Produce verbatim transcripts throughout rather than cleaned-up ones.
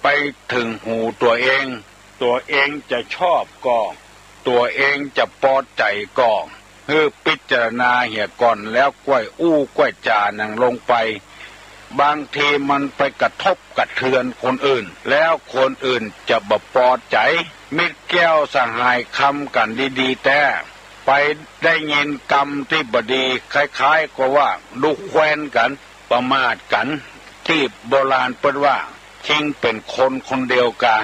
ไปเถิงหูตั๋วเอง ตั๋วเองจะชอบก่อ ตั๋วเองจะปอใจ๋ก่อ หื้อพิจารณาเหียก่อนแล้วก้อยอู้ก้อยจ๋าหนังลงไป บางทีมันไปกระทบกระเทือนคนอื่น แล้วคนอื่นจะบ่ปอใจ๋ มิตรแก้วสหายคำกั๋นดีๆ แต๊ ไปได้ยินกำตี้บ่ดี คล้ายๆ ก็ว่าดูแควนกั๋น ประมาทกั๋น ตี้โบราณเปิ้นว่า คิงเป๋นคนคนเดียวกา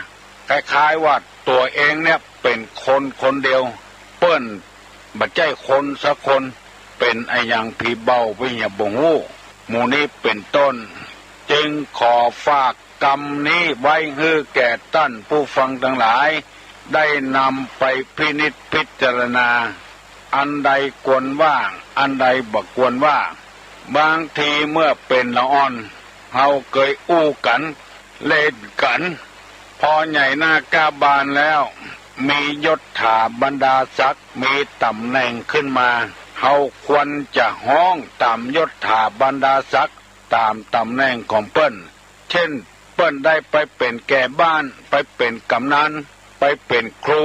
คล้ายๆ ว่าตั๋วเองเนี่ยเป๋นคนคนเดียว เปิ้นบ่ใจ้คนสักคน เป๋นอะหยังผีเบาไปเหียบ่ฮู้ หมู่นี้เป๋นต้น จึงขอฝากกำนี้ไว้หื้อแก่ต้านผู้ฟังตังหลาย ได้นำไปพินิจพิจารณา อันใดควรว่า อันใดบ่ควรว่า บางทีเมื่อเป๋นละอ่อน เฮาเกยอู้กั๋น เล่นกั๋น ปอใหญ่หน้ากล้าบานแล้ว มียศถาบรรดาศักดิ์ มีต๋ำแหน่งขึ้นมา เฮาควรจะฮ้องต๋ามยศถาบรรดาศักดิ์ ต๋ามต๋ำแหน่งของเปิ้น เจ้นเปิ้นได้ไปเป๋นแก่บ้าน ไปเป๋นก๋ำนัน ไปเป๋นครู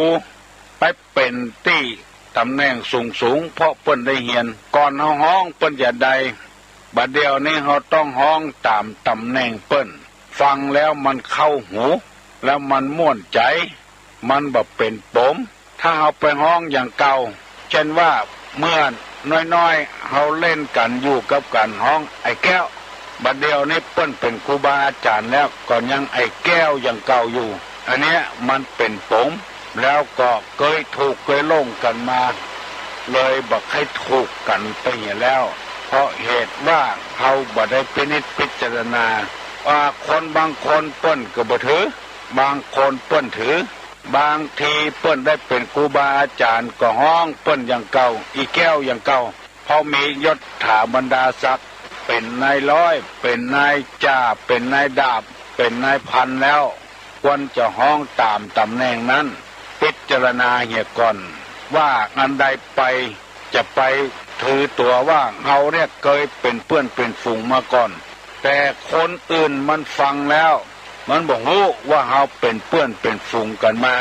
ไปเป๋นตี้ต๋ำแหน่งสูงๆ เพราะเปิ้นได้เฮียน ก่อนเฮาฮ้องเปิ้นจะใด บ่าเดี่ยวนี้เฮาต้องฮ้องต๋ามต๋ำแหน่งเปิ้น ฟังแล้วมันเข้าหู แล้วมันม่วนใจ๋ มันบ่เป๋นป๋ม ถ้าเฮาไปฮ้องอย่างเก่า เจ้นว่าเมื่อน้อยๆ เฮาเล่นกั๋นอยู่กับก๋านฮ้องไอ้แก้ว บ่าเดี่ยวนี้เปิ้นเป๋นครูบาอาจ๋ารย์แล้ว ก็ยังไอ้แก้วอย่างเก่าอยู่ อันเนี้ยมันเป๋นป๋ม แล้วก็เกยถูกเกยหลงกั๋นมา เลยบ่ใค่ถูกกั๋นไปเหียแล้ว เพราะเหตุว่าเฮาบ่ได้พินิจพิจารณา ว่าคนบางคนเปิ้นก็บ่ถือ บางคนเปิ้นถือ บางทีเปิ้นได้เป๋นครูบาอาจ๋ารย์ก็ฮ้องเปิ้นอย่างเก่า อีแก้วอย่างเก่า เพราะมียศถาบรรดาศักดิ์ เป๋นนายร้อย เป๋นนายจ่า เป๋นนายดาบ เป๋นนายพันแล้ว ควรจะฮ้องต๋ามต๋ำแหน่งนั้น พิจารณาเหียก่อน ว่าอันใดไป จะไปถือตั๋วว่าเฮาเนี่ยเกยเป๋นเปื้อนเป๋นฝูงมาก่อน แต่คนอื่นมันฟังแล้ว มันบ่ฮู้ว่าเฮาเป๋นเปื้อนเป๋นฝูงกั๋นมา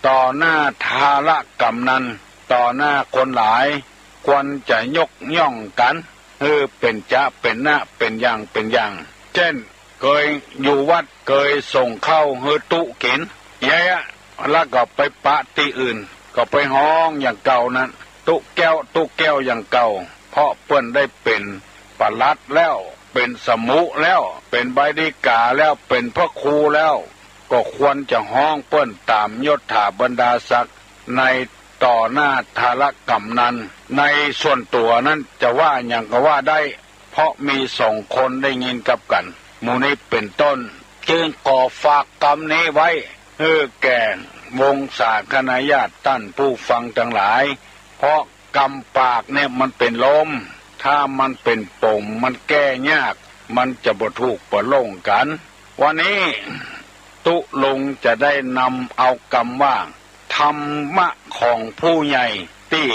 ต่อหน้าทารกำนัน ต่อหน้าคนหลาย ควรจะยกย่องกั๋น หื้อเป๋นจะเป๋นนะ เป๋นอย่างเป๋นอย่าง เจ้น เกยอยู่วัดเกยส่งข้าวหื้อตุ๊กิ๋น เยียะ แล้วก็ไปปะตี้อื่น ก็ไปฮ้องอย่างเก่านั้น ตุ๊แก้ว ตุ๊แก้วอย่างเก่า เพราะเปิ้นได้เป๋นปลัดแล้ว เป๋นสมุแล้ว เป๋นใบดีก๋าแล้ว เป๋นพระครูแล้ว ก็ควรจะฮ้องเปิ้นต๋ามยศถาบรรดาศักดิ์ ในต่อหน้าทารกำนัน ในส่วนตั๋วนั้นจะว่าหยังก็ว่าได้ เพราะมีสองคนได้ยินกับกั๋น หมู่นี้เป๋นต้น จึงขอฝากกำนี้ไว้ หื้อแก่วงศาคณาญาติต้านผู้ฟังตังหลาย เพราะกำปากเนี่ยมันเป๋นลม ถ้ามันเป๋นป๋มมันแก้ยาก มันจะบ่ถูกบ่หลงกั๋น วันนี้ตุ๊ลุงจะได้นำเอากำว่า ธรรมะของผู้ใหญ่ตี้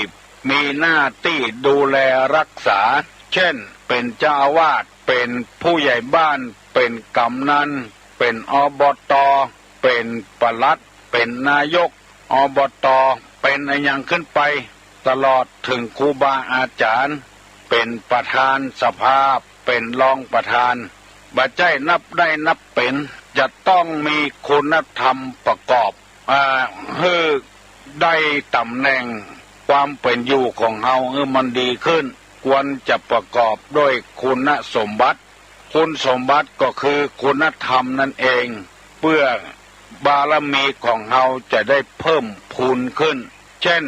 มีหน้าตี้ดูแลรักษา เจ้น เป๋นเจ้าอาวาส เป๋นผู้ใหญ่บ้าน เป๋นกำนัน เป๋น อบต. เป๋นปลัด เป๋นนายก อบต. เป๋นอะหยังขึ้นไป ตลอดเถิงครูบาอาจ๋ารย์ เป๋นประธานสภา เป๋นรองประธาน บ่ใจ้นับได้นับเป๋น จะต้องมีคุณธรรมประกอบ อ่า หื้อได้ต๋ำแหน่งความเป๋นอยู่ของเฮาหื้อมันดีขึ้น ควรจะประกอบด้วยคุณสมบัติ คุณสมบัติก็คือคุณธรรมนั่นเอง เปื้อบารมีของเฮาจะได้เพิ่มพูนขึ้น เจ้น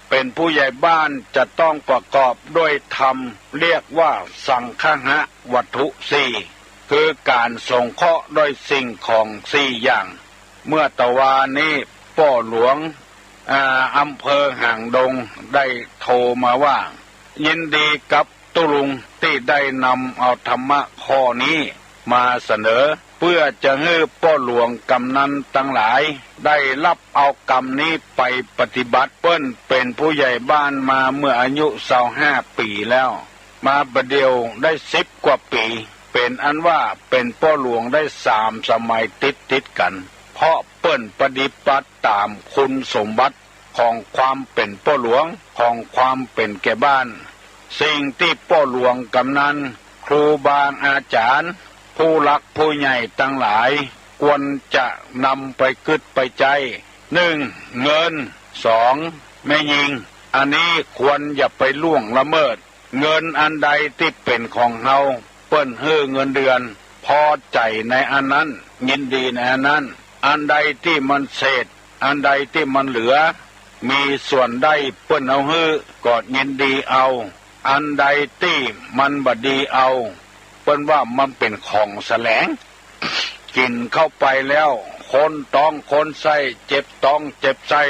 เป๋นผู้ใหญ่บ้านจะต้องประกอบด้วยธรรม เรียกว่าสังคหวัตถุสี่ คือก๋านสงเคราะห์ด้วยสิ่งของสี่อย่าง เมื่อตะวานี้ป้อหลวง อ่า อำเภอหางดงได้โทรมาว่า ยินดีกับตุ๊ลุงตี้ได้นำเอาธรรมะข้อนี้มาเสนอ เปื้อจะหื้อป้อหลวงกำนันตังหลายได้ฮับเอากำนี้ไปปฏิบัติ เปิ้นเป๋นผู้ใหญ่บ้านมาเมื่ออายุซาวห้าปี๋แล้ว มาบ่าเดี่ยวได้สิบกว่าปี๋ เป๋นอันว่าเป๋นป้อหลวงได้สามสมัยติดติดกั๋น เพราะเปิ้นปฏิบัติต๋ามคุณสมบัติของความเป๋นป้อหลวง ของความเป๋นแก่บ้าน สิ่งตี้ป้อหลวงกำนัน ครูบาอาจ๋ารย์ ผู้หลักผู้ใหญ่ตังหลาย ควรจะนำไปกึ๊ดไปใจ๊ นึ่ง เงิน สอง แม่ญิง อันนี้ควรอย่าไปล่วงละเมิด เงินอันใดตี้เป๋นของเฮา เปิ้นหื้อเงินเดือน พอใจ๋ในอันนั้น ยินดีในอันนั้น อันใดตี้มันเศษ อันใดตี้มันเหลือ มีส่วนได้เปิ้นเอาหื้อ ก็ยินดีเอา อันใดตี้มันบ่ดีเอา เปิ้นว่ามันเป๋นของแสลง กิ๋นเข้าไปแล้ว คนต๊องคนไส้ เจ็บต๊องเจ็บไส้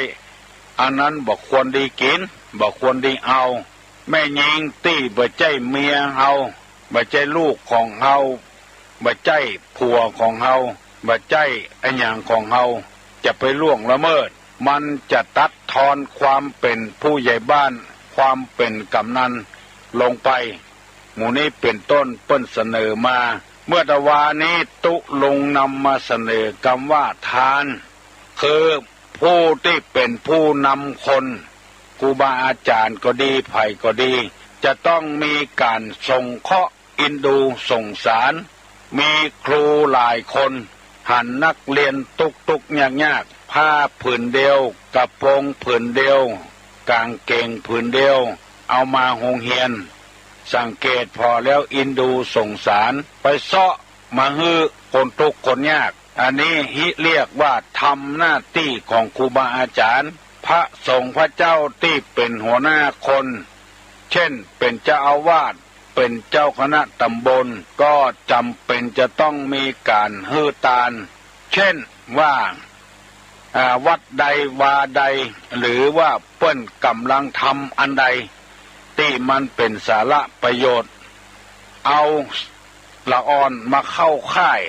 อันนั้นบ่ควรดีกิ๋น บ่ควรดีเอา แม่ญิงตี้บ่ใจ้เมียเฮา บ่ใจ้ลูกของเฮา บ่ใจ้ผัวของเฮา บ่ใจ้อะหยังของเฮา จะไปล่วงละเมิด มันจะตัดทอนความเป๋นผู้ใหญ่บ้าน ความเป๋นกำนันลงไป หมู่นี้เป๋นต้นเปิ้นเสนอมา เมื่อตะวานี้ตุ๊ลุงนำมาเสนอกำว่าทาน คือผู้ตี้เป๋นผู้นำคน ครูบาอาจ๋ารย์ก็ดี ใผก็ดี จะต้องมีก๋านสงเคราะห์ เอ็นดูสงสาร มีครูหลายคน หันนักเรียนตุ๊กๆ ยากๆ ผ้าผืนเดียว กระโปรงผืนเดียว ก๋างเก๋งผืนเดียว เอามาโฮงเฮียน สังเกตผ่อแล้วเอ็นดูสงสาร ไปเซาะมาหื้อคนตุ๊กคนยาก อันนี้ฮิเรียกว่าทำหน้าตี้ของครูบาอาจ๋ารย์ พระสงฆ์พระเจ้าตี้เป๋นหัวหน้าคน เช่น เป๋นเจ้าอาวาส เป๋นเจ้าคณะตำบล ก็จ๋ำเป๋นจะต้องมีก๋านหื้อตาน เช่นว่า อ่า วัดใดวาใด หรือว่าเปิ้นก่ำลังทำอันใด ตี้มันเป๋นสาระประโยชน์ เอาละอ่อนมาเข้าค่าย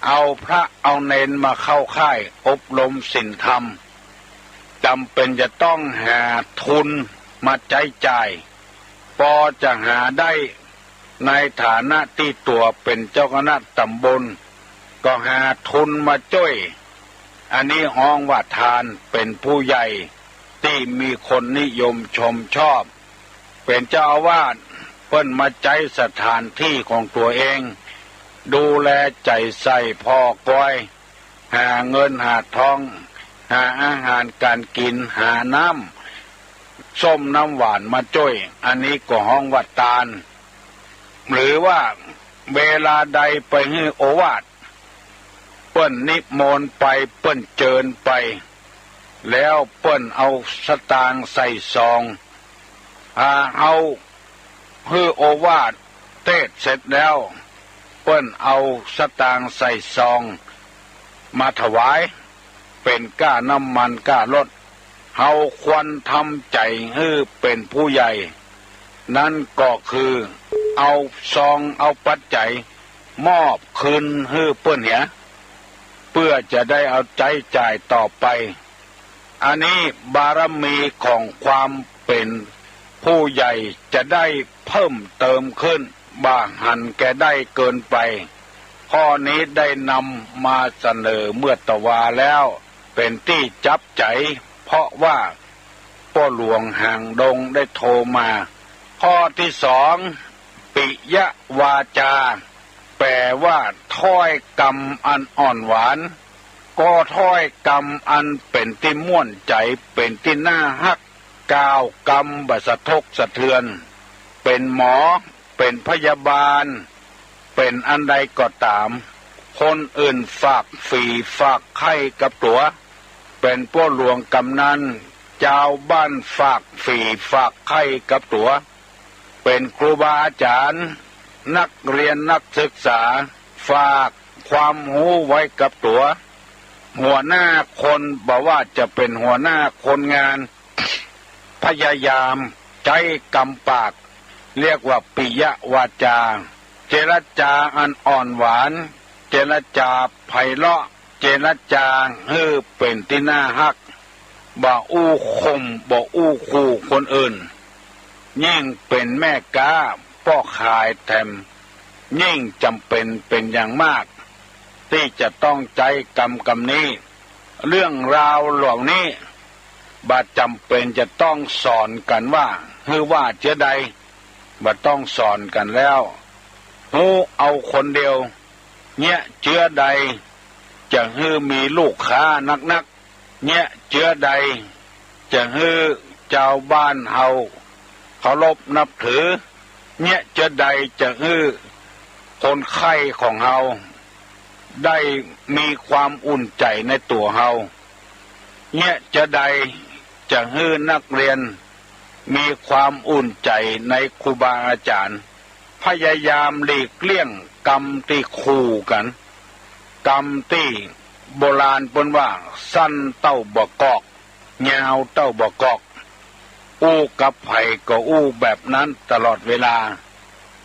เอาพระเอาเณรมาเข้าค่ายอบรมศีลธรรม จ๋ำเป๋นจะต้องหาทุนมาใจ๊จ่าย ปอจะหาได้ ในฐานะตี้ตั๋วเป๋นเจ้าคณะตำบล ก็หาทุนมาจ้วย อันนี้ฮ้องว่าทาน เป๋นผู้ใหญ่ตี้มีคนนิยมชมชอบ เป๋นเจ้าอาวาส เปิ้นมาใจ๊สถานตี้ของตั๋วเอง ดูแลใจ๋ใส่ผ่อกอย หาเงินหาทอง หาอาหารก๋านกิ๋น หาน้ำส้มน้ำหวานมาจ้วย อันนี้ก็ฮ้องว่าตาน หรือว่าเวลาใดไปหื้อโอวาท เปิ้นนิมนต์ไป เปิ้นเจิญไป แล้วเปิ้นเอาสตางค์ใส่ซอง อ่า เอา หื้อโอวาทเตสน์เสร็จแล้ว เปิ้นเอาสตางค์ใส่ซองมาถวาย เป๋นก้าน้ำมันก้ารถ เฮาควรทำใจ๋หื้อเป๋นผู้ใหญ่ นั้นก็คือเอาซองเอาปัจจัยมอบคืนหื้อเปิ้นเหีย เปื้อจะได้เอาใจ๊จ่ายต่อไป อันนี้บารมีของความเป๋นผู้ใหญ่จะได้เพิ่มเติมขึ้น บ่หันแก่ได้เกินไป ข้อนี้ได้นำมาเสนอเมื่อตะวาแล้ว เป๋นตี้จับใจ๋ เพราะว่าป้อหลวงหางดงได้โทรมา ข้อตี้สอง ปิยวาจา แป๋ว่าถ้อยกำอันอ่อนหวาน ก็ถ้อยกำอันเป๋นตี้ม่วนใจ๋ เป๋นตี้น่าฮัก กล่าวกำบ่สะทกสะเทือน เป๋นหมอ เป๋นพยาบาล เป๋นอันใดก็ต๋าม คนอื่นฝากฝี่ฝากไข้กับตั๋ว เป๋นป้อหลวงกำนัน จาวบ้านฝากฝี่ฝากไข้กับตั๋ว เป๋นครูบาอาจ๋ารย์ นักเรียนนักศึกษา ฝากความฮู้ไว้กับตั๋ว หัวหน้าคน บ่ว่าจะเป๋นหัวหน้าคนงาน พยายามใจ๊กำปาก เรียกว่าปิยวาจา เจรจาอันอ่อนหวาน เจรจาไพเราะ เจรจาหื้อเป๋นตี้น่าฮัก บ่อู้ข่ม บ่อู้ขู่คนอื่น ยิ่งเป๋นแม่ก๊า ป้อขายแถม ยิ่งจ๋ำเป๋นเป๋นอย่างมาก ตี้จะต้องใจ๊กำกำนี้ เรื่องราวเหล่านี้ บ่าจ๋ำเป๋นจะต้องสอนกั๋นว่า หื้อว่าเจื้อใด บ่ต้องสอนกั๋นแล้ว ฮู้เอาคนเดียว เยียะเจื้อใด จะหื้อมีลูกค้านักๆ เยียะเจื้อใด จะหื้อจาวบ้านเฮาเคารพนับถือ เยียะเจื้อใด จะหื้อคนใค่ของเฮา ได้มีความอุ่นใจ๋ในตั๋วเฮา เยียะเจื้อใด จะหื้อนักเรียนมีความอุ่นใจ๋ในครูบาอาจ๋ารย์ พยายามหลีกเลี่ยงกำตี้ขู่กั๋น กำตี้โบราณเปิ้นว่า สั้นเต้าบ่ากอก ยาวเต้าบ่ากอก อู้กับใผก็อู้แบบนั้นตลอดเวลา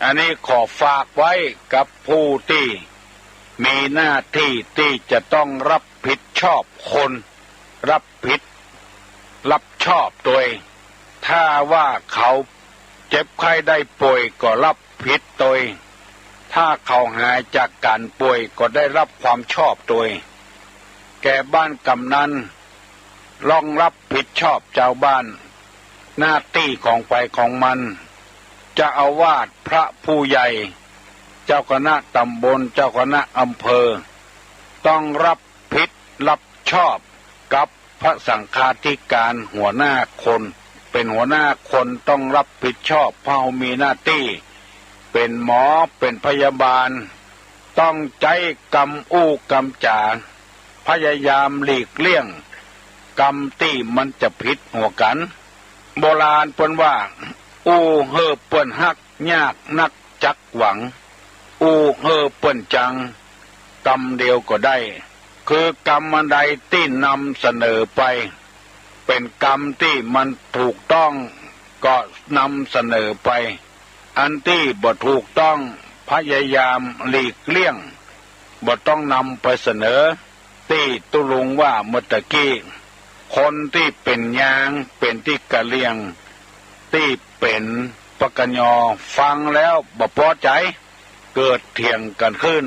อันนี้ขอฝากไว้กับผู้ตี้มีหน้าตี้ตี้จะต้องรับผิดชอบคน รับผิด รับชอบตวย ถ้าว่าเขาเจ็บไข้ได้ป่วยก็รับผิดตวย ถ้าเขาหายจากก๋านป่วยก็ได้รับความชอบตวย แก่บ้านกำนัน ต้องรับผิดชอบจาวบ้าน หน้าตี้ของใผของมัน เจ้าอาวาส พระผู้ใหญ่ เจ้าคณะต๋ำบล เจ้าคณะอำเภอ ต้องรับผิดรับชอบกับพระสังฆาธิการ หัวหน้าคน เป๋นหัวหน้าคนต้องรับผิดชอบ เพราะมีหน้าตี้ เป๋นหมอ เป๋นพยาบาล ต้องใจ๊กำอู้กำจ๋า พยายามหลีกเลี่ยงกำตี้มันจะผิดหัวกั๋น โบราณเปิ้นว่า อู้หื้อเปิ้นฮัก ยากนักจักหวัง อู้หื้อเปิ้นจัง กำเดียวก็ได้ คือกำอันใดตี้นำเสนอไป เป๋นกำตี้มันถูกต้องก็นำเสนอไป อันตี้บ่ถูกต้องพยายามหลีกเลี่ยง บ่ต้องนำไปเสนอ ตี้ตุ๊ลุงว่าเมื่อตะกี้ คนตี้เป๋นยาง เป๋นตี้กะเหรี่ยง ตี้เป๋นปกญอ ฟังแล้วบ่ปอใจ๋ เกิดเถียงกั๋นขึ้น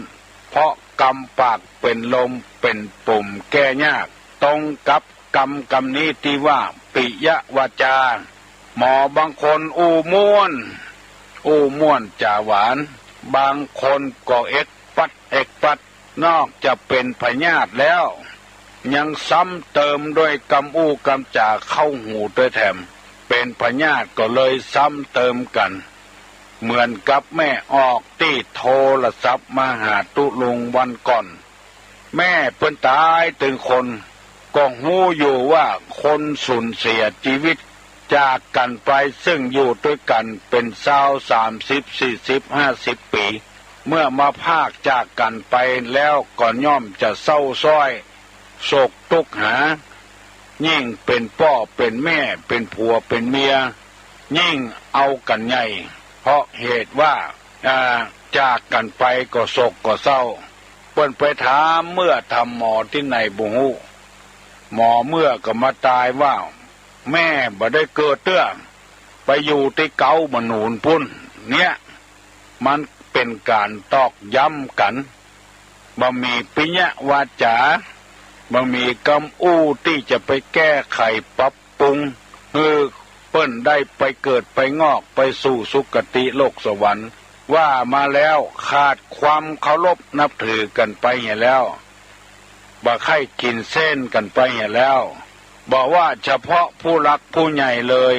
เพราะกำปากเป๋นลม เป๋นปุ่มแก้ยาก ตรงกับกำกำนี้ตี้ว่า ปิยวาจา หมอบางคนอู้ม่วน อู้ม่วนจ๋าหวาน บางคนก็เอ็กปัดเอ็กปัด นอกจะเป๋นพยาธิแล้ว ยังซ้ำเติมด้วยกำอู้กำจ๋าเข้าหูตวยแถม เป๋นพยาธิก็เลยซ้ำเติมกั๋น เหมือนกับแม่ออกตี้โทรศัพท์มาหาตุ๊ลุงวันก่อน แม่เปิ้นต๋ายตึงคน ก็ฮู้อยู่ว่าคนสูญเสียจีวิตจากกั๋นไป ซึ่งอยู่ตวยกั๋นเป๋นซาว สามสิบ สี่สิบ ห้าสิบ ปี๋ เมื่อมาพรากจากกั๋นไปแล้วก็ย่อมจะเศร้าซ้อย โศกตุ๊กหา ยิ่งเป๋นป้อเป๋นแม่ เป๋นผัวเป๋นเมีย ยิ่งเอากั๋นใหญ่ เพราะเหตุว่า อ่า จากกั๋นไปก็โศกก็เศร้า เปิ้นไปถามเมื่อถามหมอตี้ไหนบ่ฮู้ หมอเมื่อก็มาตายว่า แม่บ่ได้เกิดเตื้อ ไปอยู่ตี้เก๊าบ่าหนุนปู๊น เนี่ย มันเป๋นก๋านตอกย้ำกั๋น บ่มีปิยวาจา บ่มีกำอู้ตี้จะไปแก้ไขปรับปรุง หื้อเปิ้นได้ไปเกิดไปงอกไปสู่สุคติโลกสวรรค์ ว่ามาแล้วขาดความเคารพนับถือกั๋นไปเหียแล้ว บ่ใค่กิ๋นเส้นกั๋นไปเหียแล้ว บ่ว่าเฉพาะผู้หลักผู้ใหญ่เลย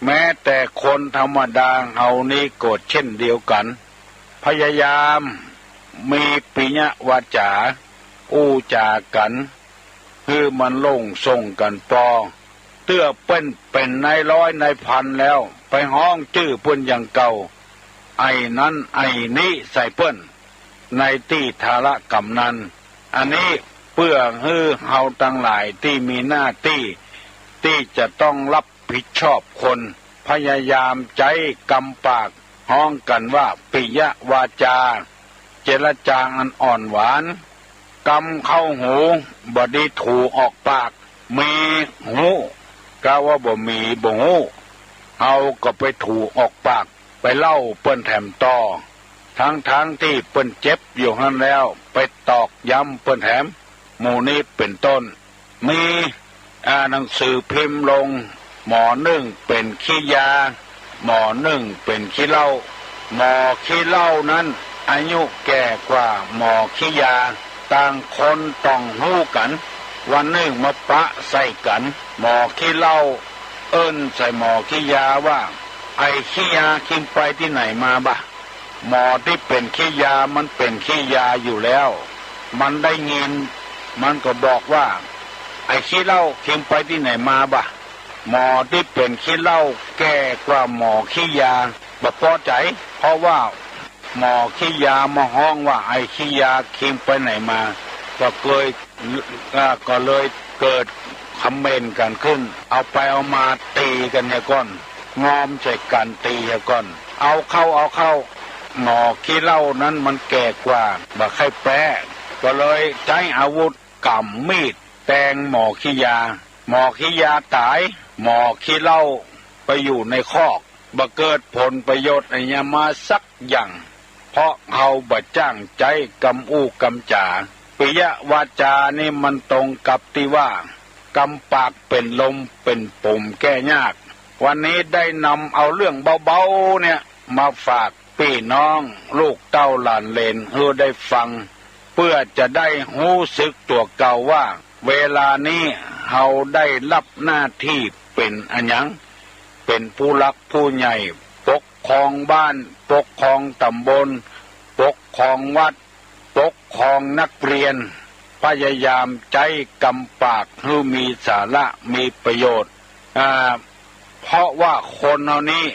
แม้แต่คนธรรมดาเฮานี้ก็เช่นเดียวกั๋น พยายามมีปิยวาจา อู้จ๋ากั๋น หื้อมันลงส่งกั๋นปอ เตื้อเปิ้นเป๋นนายร้อยนายพันแล้ว ไปฮ้องจื้อเปิ้นอย่างเก่า ไอ้นั้นไอ้นี้ใส่เปิ้น ในตี้ทาระกำนั้น อันนี้เปื้อหื้อเฮาตังหลายตี้มีหน้าตี้ ตี้จะต้องรับผิดชอบคน พยายามใจ๊กำปาก ฮ้องกั๋นว่าปิยวาจา เจรจาอันอ่อนหวาน กำเข้าหู บ่ดีถูกออกปาก มีฮู้ กาว่าบ่มีบ่ฮู้ เฮาก็ไปถูกออกปาก ไปเล่าเปิ้นแถมต่อ ทั้งๆ ตี้เปิ้นเจ็บอยู่หั้นแล้ว ไปตอกย้ำเปิ้นแถม หมู่นี้เป๋นต้น มี อ่า หนังสือพิมพ์ลง หมอนึ่งเป๋นขี้ยา หมอนึ่งเป๋นขี้เหล้า หมอขี้เหล้านั้นอายุแก่กว่าหมอขี้ยา ต่างคนต้องฮู้กั๋น วันนึ่งมาปะใส่กั๋น หมอขี้เหล้าเอิ้นใส่หมอขี้ยาว่า ไอ้ขี้ยา คิงไปตี้ไหนมาบ่ะ หมอตี้เป๋นขี้ยามันเป๋นขี้ยาอยู่แล้ว มันได้ยิน มันก็บอกว่า ไอ้ขี้เหล้า คิงไปตี้ไหนมาบ่ะ หมอตี้เป๋นขี้เหล้าแก่กว่าหมอขี้ยา บ่ปอใจ๋ เพราะว่าหมอขี้ยามาฮ้องว่า ไอ้ขี้ยา คิงไปไหนมา ก็เกย อ่า ก็เลยเกิดคำเหม็นกั๋นขึ้น เอาไปเอามาตี๋กั๋นเหียก่อน งอมใส่กั๋นตี๋เหียก่อน เอาเข้าเอาเข้า หมอขี้เหล้านั้นมันแก่กว่า บ่ใค่แป๊ ก็เลยใจ๊อาวุธก๋ำมีดแตงหมอขี้ยา หมอขี้ยาต๋าย หมอขี้เหล้าไปอยู่ในคอก บ่เกิดผลประโยชน์อะหยังมาสักอย่าง เพราะเฮาบ่จ้างใจ๊กำอู้กำจ๋า ปิยวาจานี่มันตรงกับตี้ว่า กำปากเป๋นลมเป๋นปุ่มแก้ยาก วันนี้ได้นำเอาเรื่องเบาๆ เนี่ยมาฝากปี้น้องลูกเต้าหลานเหลนหื้อได้ฟัง เปื้อจะได้ฮู้สึกตั๋วเก่าว่า เวลานี้เฮาได้ฮับหน้าตี้เป๋นอะหยัง เป๋นผู้หลักผู้ใหญ่ ปกครองบ้าน ปกครองต๋ำบล ปกครองวัด ปกครองนักเรียน พยายามใจ๊กำปากหื้อมีสาระมีประโยชน์ อ่า เพราะว่าคนเฮานี้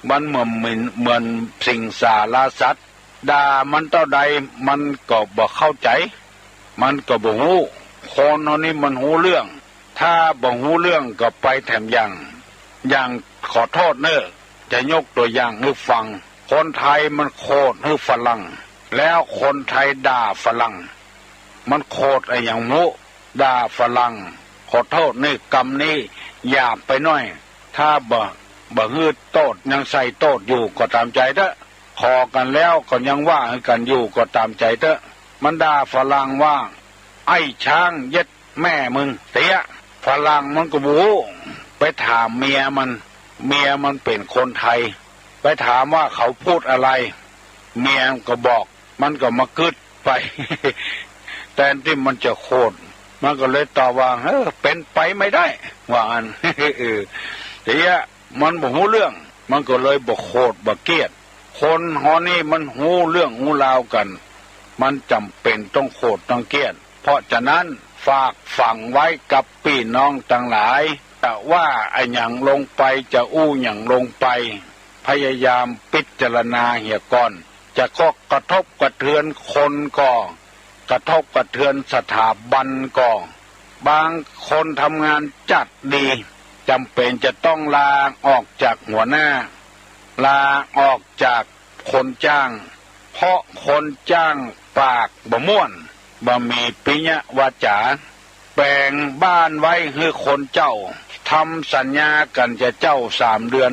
มันเหมือน เหมือน เหมือนสิงสาราสัตว์ ด่ามันเต้าใดมันก็บ่เข้าใจ๋ มันก็บ่ฮู้ คนเฮานี้มันฮู้เรื่อง ถ้าบ่ฮู้เรื่องก็ไปแถมอย่าง อย่าง ขอโต้ษเน่อ จะยกตั๋วอย่างหื้อฟัง คนไทยมันโขดหื้อฝรั่ง แล้วคนไทยด่าฝรั่ง มันโขดอะหยังบ่ฮู้ ด่าฝรั่ง ขอโต้ษเน่อ กำนี้หยาบไปหน้อย ถ้าบ่ บ่หื้อโต้ษ ยังใส่โต้ษอยู่ก็ต๋ามใจ๋เต๊อะ ขอกั๋นแล้วก็ยังว่าหื้อกั๋นอยู่ก็ต๋ามใจ๋เต๊อะ มันด่าฝรั่งว่า ไอ้ช้างเย็ด แม่มึงเตี้ย ฝรั่งมันก็บ่ฮู้ ไปถามเมียมัน เมียมันเป๋นคนไทย ไปถามว่าเขาพูดอะไร เมียมันก็บอก มันก็มากึ๊ดไป แตนตี้มันจะโขด มันก็เลยตอบว่า เออ เป๋นไปไม่ได้ ว่าอั้น เออ เตี้ย มันบ่ฮู้เรื่อง มันก็เลยบ่โขดบ่เกลียด คนเฮานี้มันฮู้เรื่องฮู้ราวกั๋น มันจ๋ำเป๋นต้องโขดต้องเกลียด เพราะฉะนั้นฝากฝังไว้กับปี้น้องตังหลาย จะว่าอะหยังลงไป จะอู้หยังลงไป พยายามพิจารณาเหียก่อน จะก็กระทบกระเทือนคนก่อ กระทบกระเทือนสถาบันก่อ บางคนทำงานจัดดี จ๋ำเป๋นจะต้องลาออกจากหัวหน้า ลาออกจากคนจ้าง เพราะคนจ้างปากบ่ม่วน บ่มีปิยวาจา แบ่งบ้านไว้หื้อคนเจ้า ทำสัญญากั๋นจะเจ้าสามเดือน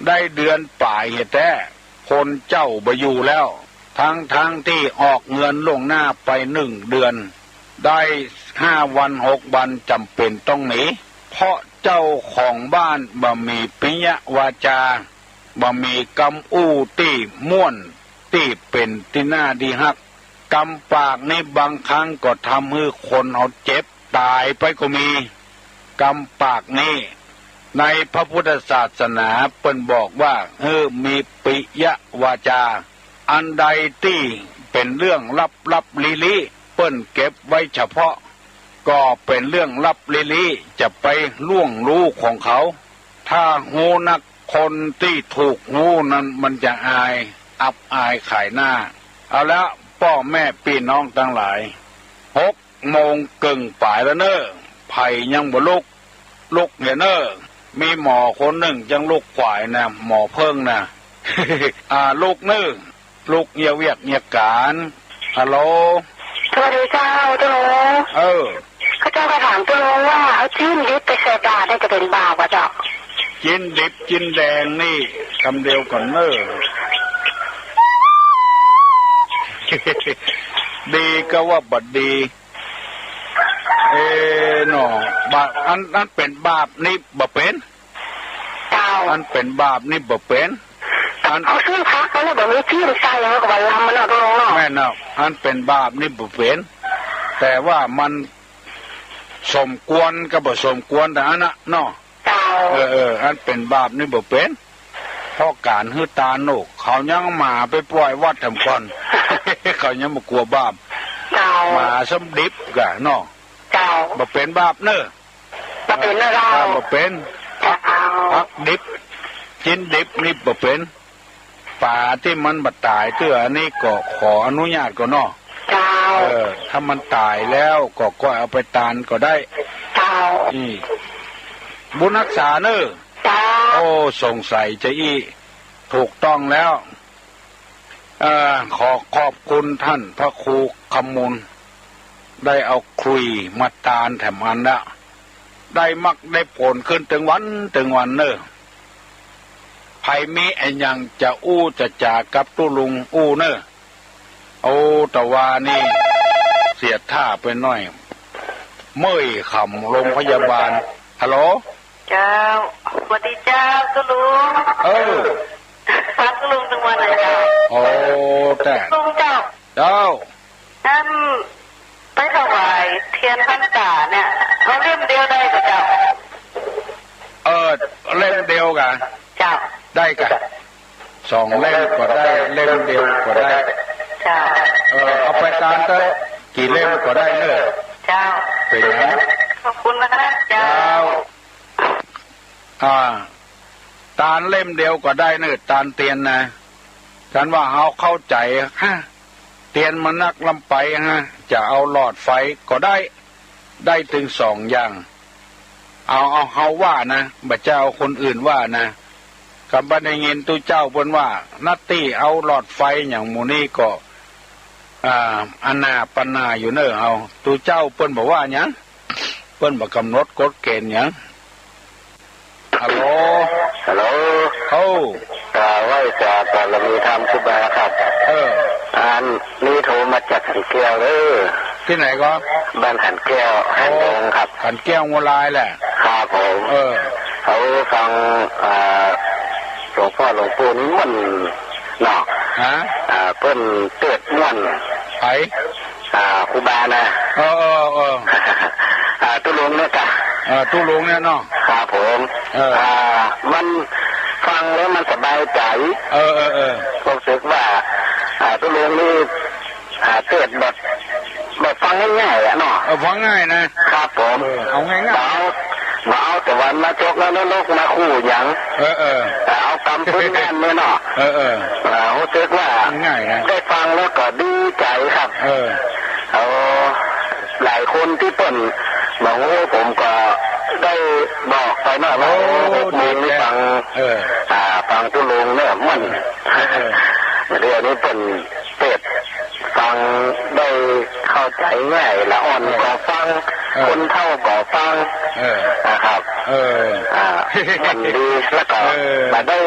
ได้เดือนป๋ายเหียแต๊ คนเจ้าบ่อยู่แล้ว ทั้งๆ ตี้ออกเงินล่วงหน้าไปหนึ่งเดือน ได้ห้าวันหกวันจ๋ำเป๋นต้องหนี เพราะเจ้าของบ้านบ่มีปิยวาจา บ่มีกำอู้ตี้ม่วน ตี้เป๋นตี้น่าดีฮัก กำปากนี้บางครั้งก็ทำหื้อคนเฮาเจ็บต๋ายไปก็มี กำปากนี้ ในพระพุทธศาสนาเปิ้นบอกว่า หื้อมีปิยวาจา อันใดตี้เป๋นเรื่องลับๆ ลี้ๆ เปิ้นเก็บไว้เฉพาะ ก็เป๋นเรื่องลับลี้ๆ จะไปล่วงฮู้ของเขา ถ้าฮู้นัก คนตี้ถูกฮู้นั้นมันจะอาย อับอายขายหน้า เอาละ ป้อแม่ปี้น้องตังหลาย หกโมงเกิ่งป๋ายแล้วเน่อ ใผยังบ่ลุก ลุกเหียเน่อ มีหมอคนนึ่งยังลุกกวายนะ หมอเพิ่งนะ อ่า ลุกเน่อ ลุกเหียเวียกเหียก๋าน ฮัลโหล สวัสดีเจ้า เจ้าลุง เออ ข้าเจ้าจะถามเจ้าลุงว่า เอาจิ๊นดิบไปใส่บาตรนี่จะเป๋นบาปก่อเจ้า จิ๊นดิบจิ๊นแดงนี่กำเดียวก่อนเน่อ ดีก็ว่าบ่ดี เอ เนาะ บาป อัน อันเป๋นบาปนี่บ่เป๋น เจ้า อันเป๋นบาปนี่บ่เป๋น อัน เขาซื้อผักมาแล้วบ่มีจี๋ใส่ เขาก็ว่าลำมันเนาะ ตกลงเนาะ แม่นเนาะ อันเป๋นบาปนี่บ่เป๋น แต่ว่ามันสมควรกับบ่สมควรเต้านั้นน่ะเนาะ เจ้า เออ เออ อันเป๋นบาปนี่บ่เป๋น เพราะก๋านหื้อตานโน่น เขายังหมาไปป่อยวัดแถมก่อน เขายังบ่กั๋วบาป เจ้า หมาซ้ำดิบก่ะเนาะ เจ้า บ่เป๋นบาปเน่อ บ่เป๋นเน่อเจ้า อ่า บ่เป๋น ผัก เจ้า ผักดิบ จิ๊นดิบนี่บ่เป๋น ป๋าตี้มันบ่ต๋ายเตื้อ อันนี้ก็ขออนุญาตก่อเนาะ เจ้า เออ ถ้ามันต๋ายแล้วก็ ก็เอาไปตานก็ได้ เจ้า อืม บุญฮักษาเน่อ เจ้า โอ้ สงสัยจะอี้ ถูกต้องแล้ว เอ่อ ขอขอบคุณต้านพระครูคำมูล ได้เอาขลุ่ยมาตานแถมอันละ ได้มรรคได้ผลขึ้นตึงวันตึงวันเน่อ ใผมีอะหยังจะอู้จะจ๋ากับตุ๊ลุงอู้เน่อ โอ้ แต่ว่านี่เสียท่าไปหน้อย เมื่อยค่ำโรงพยาบาล ฮัลโหล เจ้า สวัสดีเจ้า ตุ๊ลุง เออ ฟังตุ๊ลุงตึงวันไหนเจ้า โอ้ แต่ ตุ๊ลุงเจ้า เจ้า อันไปถวายเตียนพรรษาเนี่ย เอาเล่มเดียวได้ก่อเจ้า เออ เล่มเดียวก่ะ เจ้า ได้ก่ะ สองเล่มก็ได้ เล่มเดียวก็ได้ เจ้า เออ เอาไปตานเต๊อะ กี่เล่มก็ได้เน่อ เจ้า เป๋นหยัง ขอบคุณนะคะ เจ้า เจ้า อ่า ตานเล่มเดียวก็ได้เน่อ ตานเตียนนะ ฉันว่าเฮาเข้าใจ๋ ฮะ เตียนมันนักล้ำไป ฮะ จะเอาหลอดไฟก็ได้ ได้ตึงสองอย่าง เอา เอาเฮาว่านะ บ่ใจ้เอาคนอื่นว่านะ กำบ่ได้ยินตุ๊เจ้าเปิ้นว่า นัตตี้เอาหลอดไฟหยังหมู่นี้ก็ อ่า อานาปานาอยู่เน่อ เฮา ตุ๊เจ้าเปิ้นบ่ว่าหยัง เปิ้นบ่กำหนดกฎเกณฑ์หยัง ฮัลโหล ฮัลโหล เอ้า อ่า ไหว้สาบารมีธรรมครูบาครับ เออ อันนี้โทรมาจากขันแก้วเด้อ ตี้ไหนก็ บ้านขันแก้ว โอ้ ขันดงครับ ขันแก้วงัวลายแหละ ครับผม เออ เขาฟัง อ่า หลวงพ่อหลวงปู่นิมนต์เนาะ ฮะ อ่า เปิ้นเตศน์ม่วน ใผ อ่า ครูบานะ เออ เออ เออ อ่า ตุ๊ลุงเนี่ยกะ เออ ตุ๊ลุงเนี่ยเนาะ ครับผม เออ อ่า มันฟังแล้วมันสบายใจ๋ เออ เออ เออ รู้สึกว่า อ่า ตุ๊ลุงนี่ อ่า เตศน์แบบ แบบฟังง่ายๆ อะเนาะ เออ ฟังง่ายนะ ครับผม เออ เอาง่ายๆ บ่เอา บ่เอาตะวันมาจกแล้วนรกมาคู่หยัง เออ เออ แต่เอากำพื้นบ้านเนี่ยเนาะ เออ เออ อ่า รู้สึกว่า ง่ายนะ ได้ฟังแล้วก็ดีใจ๋ครับ เออ เอา หลายคนตี้เปิ้นบ่ฮู้ ผมก็ได้บอกไปเนาะว่า โอ้ หกโมงนี่ ดีแท้ ฟัง เออ อ่า ฟังตุ๊ลุงเนี่ยม่วน เออ เดี๋ยวนี้เปิ้นเตศน์ฟังได้เข้าใจ๋ง่าย ละอ่อน เออ ก็ฟัง เออ คนเฒ่าก็ฟัง เออ นะครับ เออ อ่า ม่วนดี แล้วก็ เออ มาได้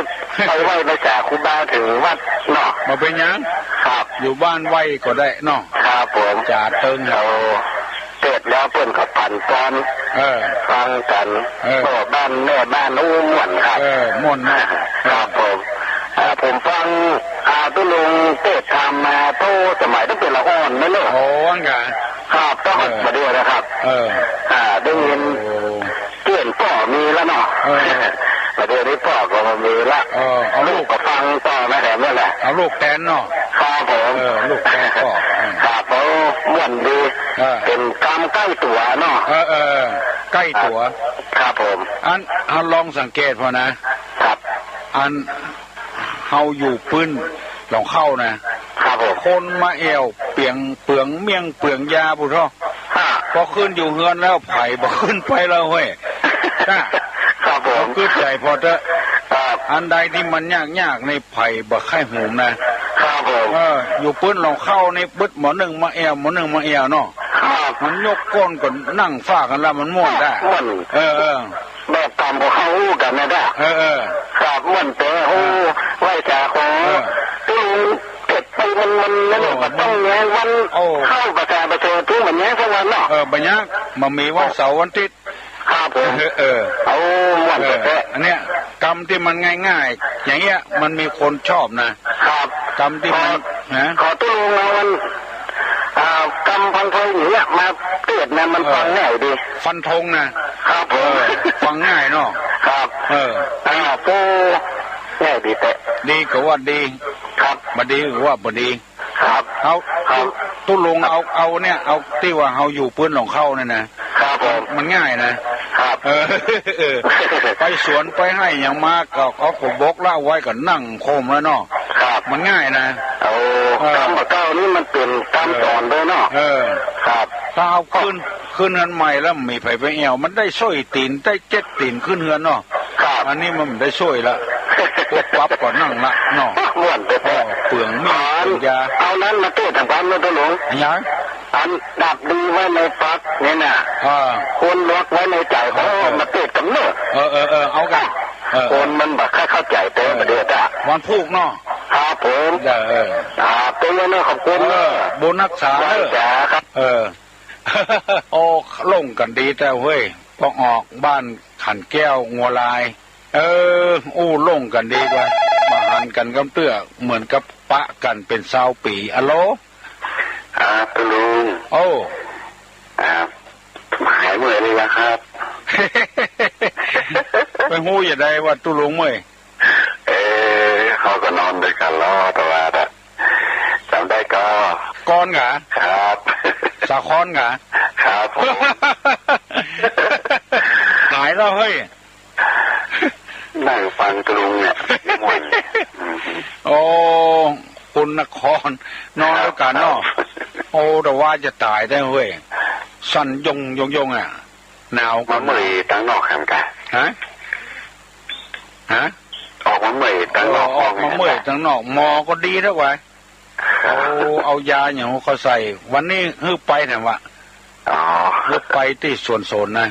ไปไหว้พระสาครูบาถึงวัดเนาะ บ่เป๋นหยัง ครับ อยู่บ้านไหว้ก็ได้เนาะ ครับผม จ๋าเติง เอา เตศน์แล้วเปิ้นก็ปั่นฟ้อน เออ ฟังกั๋น เออ พ่อบ้านแม่บ้าน อู้ ม่วนครับ เออ ม่วนเนาะ ครับผม อ่า ผมฟัง อ่า ตุ๊ลุงเตศน์ธรรมมาโต้สมัยตั้งแต่ละอ่อนนั่นเนาะ โอ้ อั้นกะ ครับ ต้อง เออ บ่าเดี่ยวนะครับ เออ อ่า ได้ยิน โอ้ เตี้ยนป้อมีแล้วเนาะ เออ บ่าเดี่ยวนี้ป้อก็บ่มีละ เออ เอาลูก ลูกก็ฟังต่อมาแถมนั่นแหละ เอาลูกแตนเนาะ ครับผม เออ ลูกแตนป้อ อืม ครับผม ม่วนดี เออ เป๋นกำใก้ตั๋วเนาะ เออ เออ ใก้ตั๋ว ครับผม อัน อันลองสังเกตพอนะ ครับ อัน เฮาอยู่ปื๊นหลงเข้านะ ครับผม คนมาแอ่วเปียง เปืองเมี่ยงเปืองยาปุ้นเถาะ ฮะ พอขึ้นอยู่เฮือนแล้ว ใผบ่ขึ้นไปแล้วเฮ้ย จ้า ครับผม เอากึ๊ดใจ๋พอเต๊อะ ครับ อันใดตี้มันยากๆ นี่ใผบ่ใค่หูมนะ ครับผม เออ อยู่ปื๊นหลงเข้านี่ บึดหมอนึ่งมาแอ่ว หมอนึ่งมาแอ่วเนาะ ครับ มันยกก้นก็นั่งฟ้ากั๋นละ มันม่วนได้ ม่วน เออ เออ แบบกำของเขาอู้กั๋นนะจ้ะ เออ เออ ครับ ม่วนแต๊ โอ้ เออ ไหว้สาของ เออ ตุ๊ลุงเตศน์ มัน มัน มัน เออ มันต้องแยงวัน โอ้ เข้าประกาศประเสริฐ ถึงบ่แยงสักวันเนาะ เออ บ่แยง บ่มีวันเสาร์วันอาทิตย์ ครับผม เออ เออ โอ้ ม่วน เออ แต๊ๆ อันเนี้ย กำตี้มันง่ายๆ อย่างเงี้ย มันมีคนชอบนะ ครับ กำตี้มัน ขอ ฮะ ขอตุ๊ลุงเอาอัน อ่า กำพังเพลิงอย่างเงี้ย มาเตียดนะ มัน เออ ฟังง่ายดี ฟันธงนะ ครับผม เออ ฟังง่ายเนาะ ครับ เออ อ่า ปูง่ายดีแต๊ ดีก็ว่าดี ครับ บ่ดีก็ว่าบ่ดี ครับ เอา ครับ ตุ๊ ตุ๊ลุงเอา เอาเนี่ย เอาตี้ว่าเฮาอยู่ปื๊นหลงเข้าเนี่ยนะ ครับผม มันง่ายนะ ครับ เออ เออ ไปสวนไปไฮ่หยังมาก็ เขาก็บอกเล่าไว้ก็นั่งโคมแล้วเนาะ ครับ มันง่ายนะ โอ้ เออ กำบ่าเก่านี่มันเป๋นกำต๋อนด้วยเนาะ เออ ครับ ถ้าเอาขึ้น ขึ้นเฮือนใหม่แล้วมีไผไปแอ่ว มันได้ส้อยตี๋น ได้เจ็ดตี๋นขึ้นเฮือนเนาะ ครับ อันนี้มันบ่ได้ส้อยละ ปุ๊บปั๊บก็นั่งละเนาะ ม่วนแต๊ เออ เปลืองมีด เปลืองยา เอานั้นมาเตียดตางกำเนาะตุ๊ลุง หยัง อันดับดีไว้ในปากนี่นะ อ่า ควรลวกไว้ในใจ๋ เออ เออ มาเตียดกำเนาะ เออ เออ เออ เอากั๋น เออ คนมันบ่ค่อยเข้าใจ๋แต๊ เออ บ่าเดี่ยวจ้ะ วันพูกเนาะ ครับผม เออ เออ ครับ เป๋นไงเนาะ ขอบคุณ เออ เนาะ บุญฮักษาเน่อ จ้าครับ เออ โอ้ ลงกั๋นดีแต๊เฮ้ย ปอออกบ้านขันแก้วงัวลาย เออ อู้ ลงกั๋นดีกว่า บ่หันกั๋นกำเตื้อ เหมือนกับปะกั๋นเป๋นซาวปี๋ อะโหล อ่า ตุ๊ลุง โอ้ อ่า หายเมื่อยเลยนะครับ ไปฮู้จะใดว่าตุ๊ลุงเมื่อย เออ เฮาก็นอนตวยกั๋นลอ แต่ว่า จ๋ำได้ก่อ ก่อนกา ครับ สาครกา ครับผม ต๋ายแล้วเฮ้ย นั่งฟังตุ๊ลุงเนี่ย ม่วน อืม โอ้ คนนคร นอนตวยกั๋นเนาะ ครับ โอ้ แต่ว่าจะต๋ายแต๊เฮ้ย สั่นยงยงยงอะ หนาว มาเมื่อยตางนอกหั้นกา ฮะ ฮะ ออกมาเมื่อยตางนอก เออ ออกมาเมื่อยตางนอก หมอก็ดีแล้ววะ ครับ โอ้ เอายาหยังหื้อข้อยใส่ วันนี้หื้อไปแหนะวะ อ๋อ หื้อไปตี้สวนสนนะ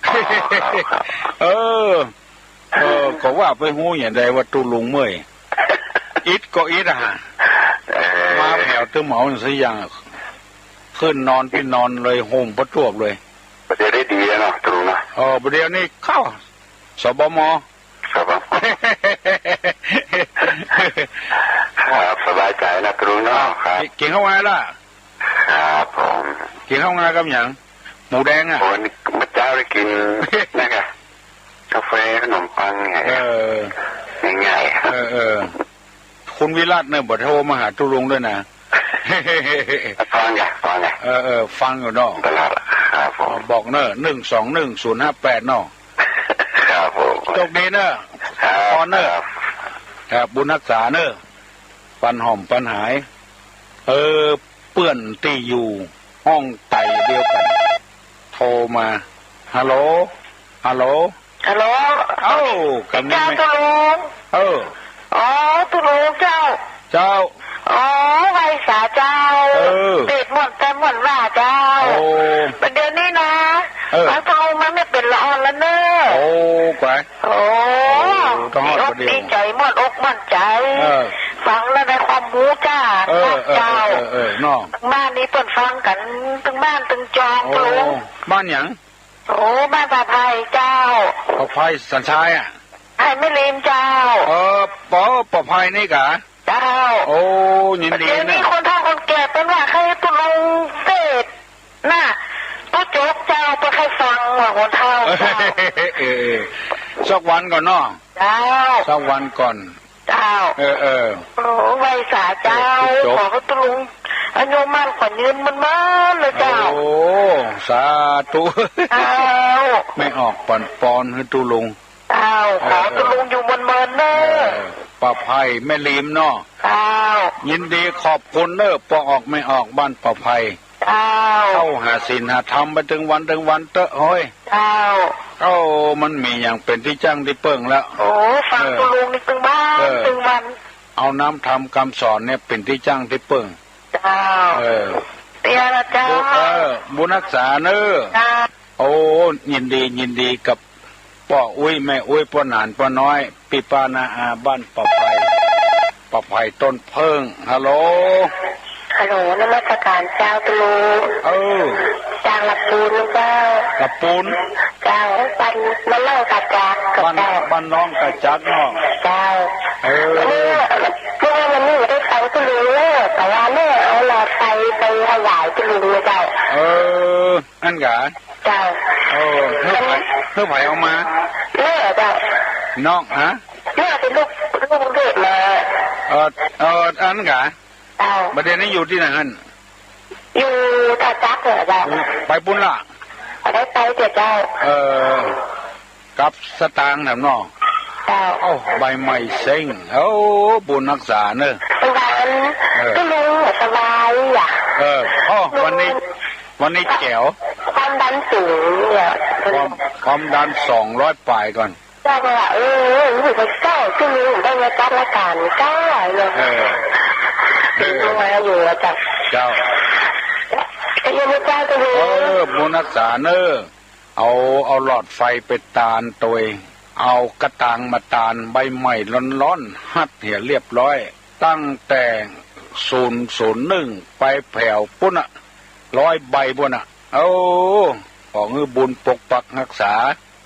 อ๋อ ครับ ครับ เออ เออ ก็ว่าไปฮู้จะใดว่าตุ๊ลุงเมื่อย อิดก็อิดอะฮะ เออ มาแผวตึงเหมาสักอย่าง ขึ้นนอนตี้นอนเลย ห่มปะตวบเลย บ่าเดี่ยวได้ดีแล้วเนาะ ตุ๊ลุงเนาะ เออ บ่าเดี่ยวนี้เข้า สบม ครับผม ครับ สบายใจ๋นะตุ๊ลุงเนาะ ครับ กิ๋นข้าวไงล่ะ ครับผม กิ๋นข้าวไงกับหยัง หมูแดงอะ โอ้ นี่เมื่อเจ๊าได้กิ๋น นั่นไง กาแฟขนมปังไง เออ ง่ายๆ เออ เออ คุณวิรัตน์เนี่ยบ่โทรมาหาตุ๊ลุงด้วยนะ ฟังไง ฟังไง เออ เออ ฟังอยู่เนาะ ตลอด ครับผม บอกเน่อ หนึ่งสองหนึ่งศูนย์ห้าแปดเนาะ ครับผม โชคดีเน่อ ครับ ปอนเน่อ ครับ ครับ บุญฮักษาเน่อ ปันหอมปันหาย เออ เปื้อนตี้อยู่ห้องไตเดียวกั๋น โทรมา ฮัลโหล ฮัลโหล ฮัลโหล เอ้า กำนี้ เจ้า แม่ ตุ๊ลุง เออ อ๋อ ตุ๊ลุงเจ้า เจ้า อ๋อ ไหว้สาเจ้า เออ เตียดม่วนแต๊ม่วนว่าเจ้า โอ้ บ่าเดี่ยวนี้นะ เออ ฟังตุ๊ลุงมาเนี่ยเป๋นละอ่อนแล้วเน่อ โอ้ กว่า โอ้ โอ้ ต้องฮอด ดีอก บ่าเดี่ยว ดีใจ๋ ม่วนอกม่วนใจ๋ เออ ฟังแล้วได้ความฮู้จ้า เออ เออ เจ้า เออ เออ เนาะ ตึงบ้านนี้เปิ้นฟังกั๋น ตึงบ้านตึงจอง โอ้ ตุ๊ลุง บ้านหยัง โอ้ บ้านป่าไผ่เจ้า ป่าไผ่สันทรายอะ ไผ่แม่ริมเจ้า เออ ป่า ป่าไผ่นี่กา เจ้า โอ้ ยินดีเน่อ เดี๋ยวนี้คนเฒ่าคนแก่เปิ้นว่าใค่ตุ๊ลุงเตียดน่ะ ตุ๊จกเจ้า เปิ้นใค่ฟังว่าคนเฒ่าเจ้า เออ เออ สักวันก่อนเนาะ เจ้า สักวันก่อน เจ้า เออ เออ โอ้ ไหว้สาเจ้า เออ ตุ๊จก ขอตุ๊ลุงอายุมั่นขวัญยืนมันๆ เลยเจ้า โอ้ สาธุ เจ้า แม่ออกปั๋นปอนหื้อตุ๊ลุง เจ้า ขอตุ๊ลุงอยู่เมินๆ เน่อ เออ ป่าไผ่แม่ริมเนาะ เจ้า ยินดีขอบคุณเน่อ ป่าออกแม่ออกบ้านป่าไผ่ เจ้า เข้าหาศีลหาธรรมไปตึงวันตึงวันเต๊อะเฮ้ย เจ้า เอ้า มันมีหยังเป๋นตี้จั้งตี้เปิ้งแล้ว โอ้ ฟังตุ๊ลุงนี่ตึงวัน เออ ตึงวัน เอาน้ำธรรมกำสอนเนี่ยเป๋นตี้จั้งตี้เปิ้ง เจ้า เออ เตี้ยละเจ้า บุ เออ บุญฮักษาเน่อ เจ้า โอ้ ยินดี ยินดีกับป้ออุ๊ย แม่อุ๊ย ป้อหนาน ป้อน้อย ปี้ป้าน้าอาบ้านป่าไผ่ ป่าไผ่ต้นเผิ้ง ฮัลโหล ฮัลโหล นมัสการเจ้าตุ๊ลุง เออ จากละปูนเจ้า ละปูน เจ้า บ้าน บ้านร่องตาจักกับ บ้าน เจ้า บ้านร่องตาจักเนาะ เจ้า เออ วันนี้ เมื่อวันนี้ได้ฟังตุ๊ลุงเนอะ แต่ว่าแม่เอาหลอดไฟไปถวายตุ๊ลุงนะเจ้า เออ อั้นกา เจ้า เออ หื้อใผ หื้อใผเอามา แม่เจ้า น้อง ฮะ แม่เป็นลูก ลูกเด็กมา เออ เออ อั้นกา เจ้า บ่าเดี่ยวนี้อยู่ตี้ไหนหั้น อยู่ตาจักเหรอเจ้า ไปปู้นละ บ่ได้ไปเจ้า เออ กับสตางค์น่ะเนาะ เจ้า เอ้า ใบไม้เซ้ง เอ้า บุญฮักษาเนอะ วัน เออ ตุ๊ลุงสบายอ่ะ เออ อ้อ วันนี้ วันนี้แจ๋ว ความดันสูงเนี่ย ความ ความดันสองร้อยปลายก่อน เจ้าก็ว่า เออ ลูกเจ้า ตุ๊ลุงได้มาจัดรายการเจ้าเนาะ เออ เออ มาอยู่อะเจ้า เจ้า ก็ยังไม่เจ้าตุ๊ลุง เออ บุญฮักษาเนอะ เอา เอาหลอดไฟไปตานตวย เอากระตางมาตาน ใบไม้ร้อนๆ หัดเหียเรียบร้อย ตั้งแต่ศูนย์ศูนย์หนึ่งไปแผวปู้นน่ะ ร้อยใบปู้นน่ะ โอ้ ขอหื้อบุญปกปักฮักษา